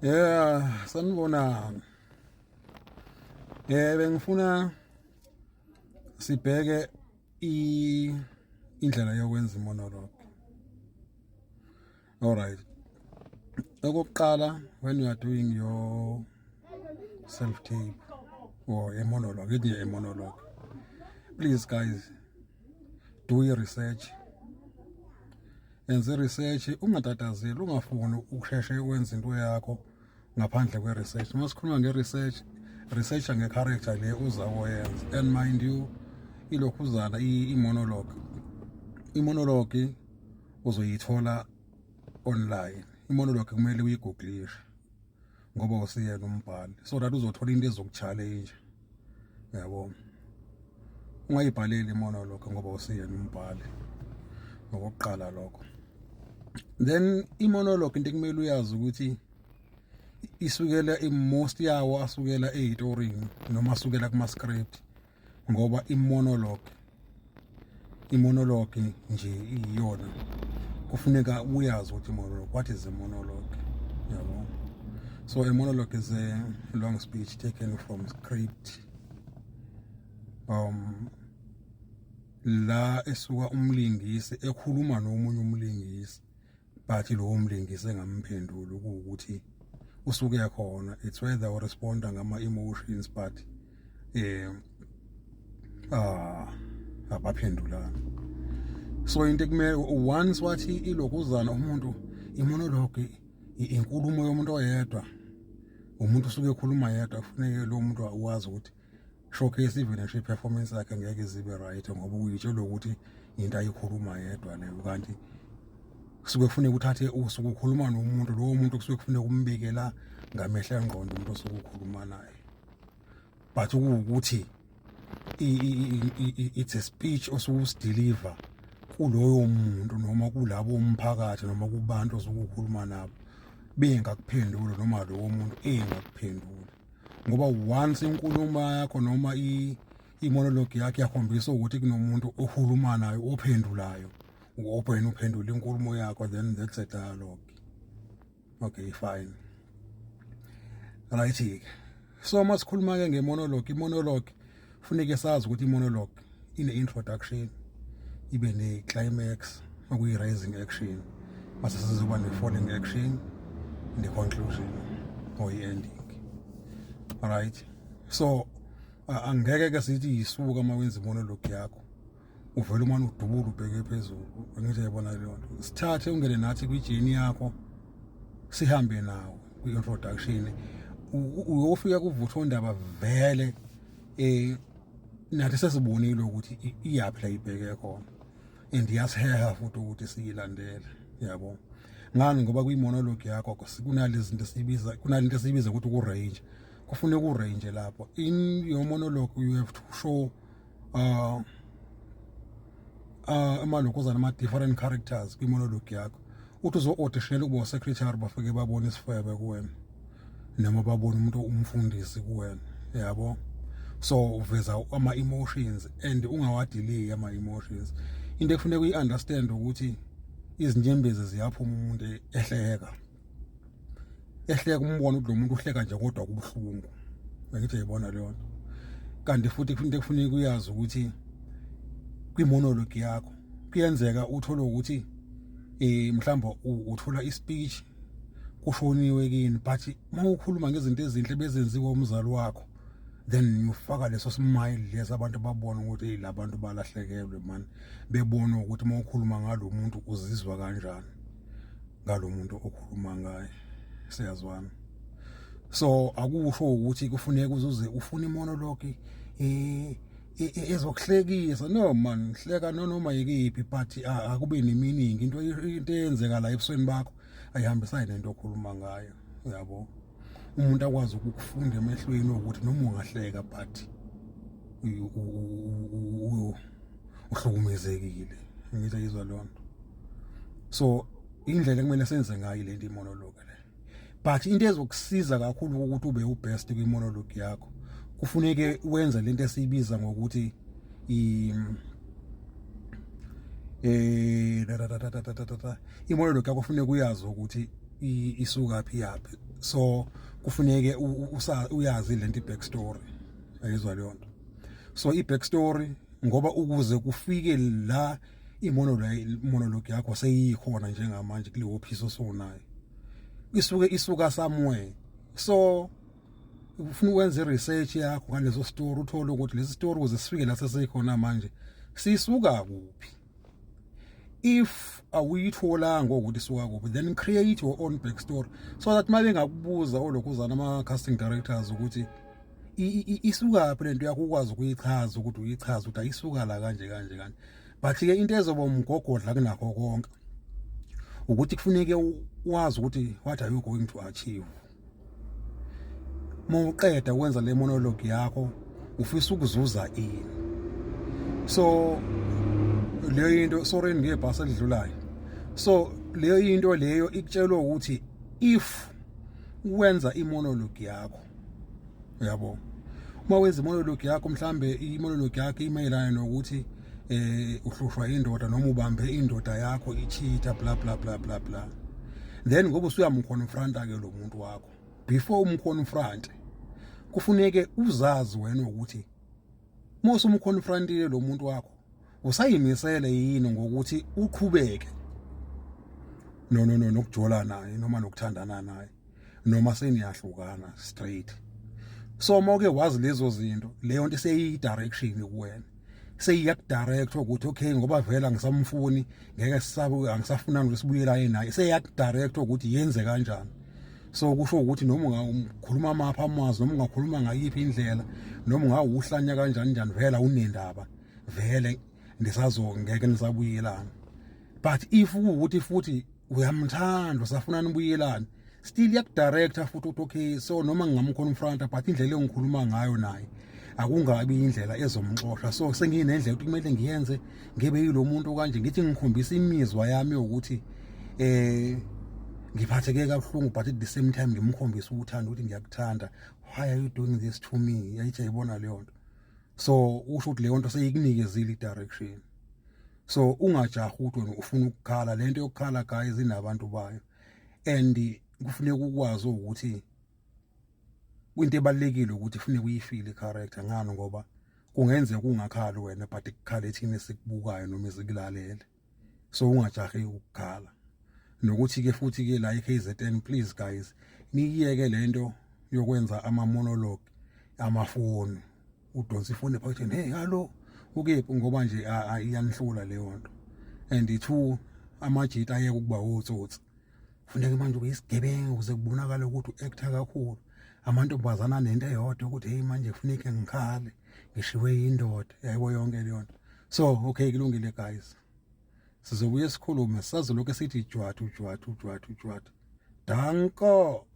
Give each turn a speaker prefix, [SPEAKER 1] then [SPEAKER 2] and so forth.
[SPEAKER 1] Yeah, sanibonani. Bengifuna sibheke i indlela yokwenza monologue. All right. Okokuqala, when you are doing your self tape or a monologue, ithi a monologue. Please guys, do your research. Enze research, ungatatazeli, ungafuni ukusheshe wenze into yakho ngaphandle kwe-research. Uma sikhuluma nge-research, researcha nge-character le uzawoyenza. And mind you, ilokhuzana i-monologue, i-monologue uzoyithola online. I-monologue kumele uyi-googlishe ngoba usiyena umbhali, so that uzothola into ezoku-challenge, yabo. Ungayibhaleli i-monologue ngoba usiyena umbhali, ngokuqala lokho. Then i-monologue, into ekumele uyazi ukuthi isukela, most yawo asukela ey'torini noma asukela kuma-script, ngoba i-monologue nje iyona kufuneka uyazi ukuthi i-monologue, what is a monologue, yabo. So a monologue is a long speech taken from script, la esuka umlingisi ekhuluma nomunye umlingisi, but lowo mlingisi engamphenduli, ukuthi usuke khona it's whether u-responda ngama emotions, but abaphendulana. So into ekumele once wathi ilokuzana umuntu, i-monologue inkulumo yomuntu oyedwa, umuntu usuke ekhuluma yedwa. Kufuneke lo muntu awazi ukuthi showcase, even ngisho i-performance yakhe ngeke zibe right, ngoba uyitshela ukuthi into ayikhuluma yedwa leyo, kanti kusuke kufuneka uthathe usuke ukhuluma nomuntu, lowo muntu kusuke kufuneka umbikela ngamehlo engqondo umuntu osuke ukhuluma naye, but kuwukuthi it's a speech osuke usi-deliver kuloyo muntu noma kulabo umphakathi noma kubantu osuke ukhuluma nabo, bengakuphenduli noma lowo muntu engakuphenduli, ngoba once inkulumo yakho noma i-monologue yakho yakhombisa ukuthi kunomuntu okhuluma naye ophendulayo, open uphendula inkulumo yakho, then that's a dialogue. Okay, fine, right ke. So masikhuluma ke nge-monologue, i-monologue funeke sazi ukuthi i-monologue ine-introduction, ibe ne-climax, okuyi-rising action, mase sizoba ne-falling action ne-conclusion or i-ending. Alright, so angeke ke sithi yisuka uma wenza i-monologue yakho uvele umane udubule ubheke phezulu. Angithi yayibona leyo nto? Sithathe ungene nathi kwi-journey yakho, sihambe nawo kwi-introduction, uyofika kuvuthondaba vele. Nathi sesibonile ukuthi iyaphi la ibheke khona, and iyasiheha futhi ukuthi siyilandele, yabo. Ngani? Ngoba kwi-monologue yakho kunalezi zinto esiyibiza, kunalento esiyibiza ukuthi ku-range. Kufuneka u-range lapho in your monologue. You have to show amalokhuzana, ama-different characters kwi-monologue yakho. Uthi uzo-auditionela ukuba u-secretary, bafike babone isifebe kuwena noma babone umuntu umfundisi kuwena, yabo. So uveza ama-emotions and ungawa-delay ama-emotions. Into ekufuneka uyi-understand ukuthi izinyembezi ziyaphuma umuntu ehleka, ehleka, umbona ukuthi lo muntu uhleka nje kodwa kubuhlungu. Angithi uyayibona leyo nto? Kanti futhi into ekufuneka uyazi ukuthi kwi-monologue yakho kuyenzeka uthole ukuthi mhlawumbe uthola i-speech kushoniwe kini, but uma ukhuluma ngezinto ezinhle bezenziwa umzali wakho, then ufaka leso smile lesi, abantu babone ukuthi hey, labantu balahlekelwe man, bebone ukuthi uma ukhuluma ngalo muntu uzizwa kanjani ngalo muntu okhuluma ngaye. Siyazwana? So akusho ukuthi kufuneka uzuze ufune i-monologue ezokuhlekisa. No man, hleka no noma yikiphi, but akube ne-meaning. Into eyenzeka la ebusweni bakho ayihambisani nento okhuluma ngayo, uyabo. Umuntu akwazi ukukufunda emehlweni ukuthi noma ungahleka, but uhlukumezekile. Ngithi ayizwa leyo nto? So indlela ekumele senze ngayo lento, i-monologue le, but into ezokusiza kakhulu ukuthi ube u-best kwi-monologue yakho, kufuneke wenze lento esiyibiza ngokuthi i eh da da da da da da da. I-monologue yakho kufuneka uyazi ukuthi isuka phi, yaphi. So kufuneke uyazi lento, i-back story, ayizwa leyo nto. So i-back story, ngoba ukuze kufike la i-monologue yakho seyikhona njengamanje kuleyo piece osonayo, isuke isuka somewhere. So ufuna ukwenza i-research yakho ngaleso story, uthole ukuthi lesi story, ukuze sifike la sesikhona manje, sisuka kuphi. If awuyitholanga ukuthi isuka kuphi, then create your own back story so that uma bengakubuza olokhuzana ama-casting directors ukuthi isukaphi lento yakho, ukwazi ukuyichaza, ukuthi uyichaze ukuthi ayisuka la kanje kanje kanje. But-ke into ezoba umgogodla kunakho konke ukuthi kufuneke wazi ukuthi what are you going to achieve uma uqeda ukwenza le monologue yakho, ufisa ukuzuza ini. So leyo into, sorry ngebhasi elidlulayo, so leyo into leyo ikutshelwa ukuthi if wenza i-monologue yakho, uyabo, uma wenza i-monologue yakho, mhlambe i-monologue yakho imayelana nokuthi uhlushwa indoda noma ubambe indoda yakho i-cheat-a, bla bla bla bla bla, then ngoba usuyamconfronta ke lo muntu wakho, before umconfront kufuneke uzazi wena ukuthi mose umconfrontile lo muntu wakho, usayimisele yini ngokuthi uqhubeke no nokujola naye noma nokuthandana naye noma seniyahlukana straight. So mawuke wazi lezo zinto, leyo nto seyiyi-direction kuwena, seyiyakudirect ukuthi okay, ngoba vela ngisamfuni, ngeke sisabe, angisafunani ukuthi sibuyelane naye, seyakudirect ukuthi yenze kanjani. So kusho ukuthi noma ungakhuluma amapha amazwi, noma ungakhuluma ngayiphi indlela, noma ungawuhlanya kanjani njani, vela unendaba, vele ndisazo ngeke nisabuyelana. But if ukuthi futhi uyamthanda, usafuna nibuyelane still, yakudirector futhi ukuthi okay, so noma ngingamconfronta, but indlela engikhuluma ngayo naye akungabi indlela ezomxosha. So senginendlela ukuthi kumele ngiyenze ngibe yilo muntu kanje, ngithi ngikhombisa imizwa yami ukuthi ngiphatheke kabuhlungu, but at the same time ngimkhombisa uthando, ukuthi ngiyakuthanda, why are you doing this to me? Yayithi ayibona leyo nto. So usho ukuthi leyo nto seyikunikezile i-direction. So ungajahi ukuthi wena ufuna ukukhala. Lento yokukhala, guys, inabantu bayo, and kufuneka ukwazi ukuthi into ebalekile ukuthi kufuneka uyifile i-character ngani, ngoba kungenzeka ungakhali wena, but kukhale thina esikubukayo noma esikulalele. So ungajahi ukukhala. Nokuthi ke futhi ke la eKZN, please guys, niyiyeke lento yokwenza ama monologue amafoni, udonsa ifoni ephaketheni, "Hey, hallo, ukephi?" Ngoba nje iyanihlula leyo nto. And two, amajita ayeke ukuba otsotsi. Funeka manje ube isigebengu ukuze kubonakale ukuthi u-actor kakhulu. Amantombazana anento eyodwa ukuthi hey, manje kufuneka ngikhale, ngishiwe indoda, yayibo yonke leyo nto. So okay, kulungile guys, sizobuye sikhulume, sazolokhu sithi jwathu jwathu jwathu jwathu. Danko.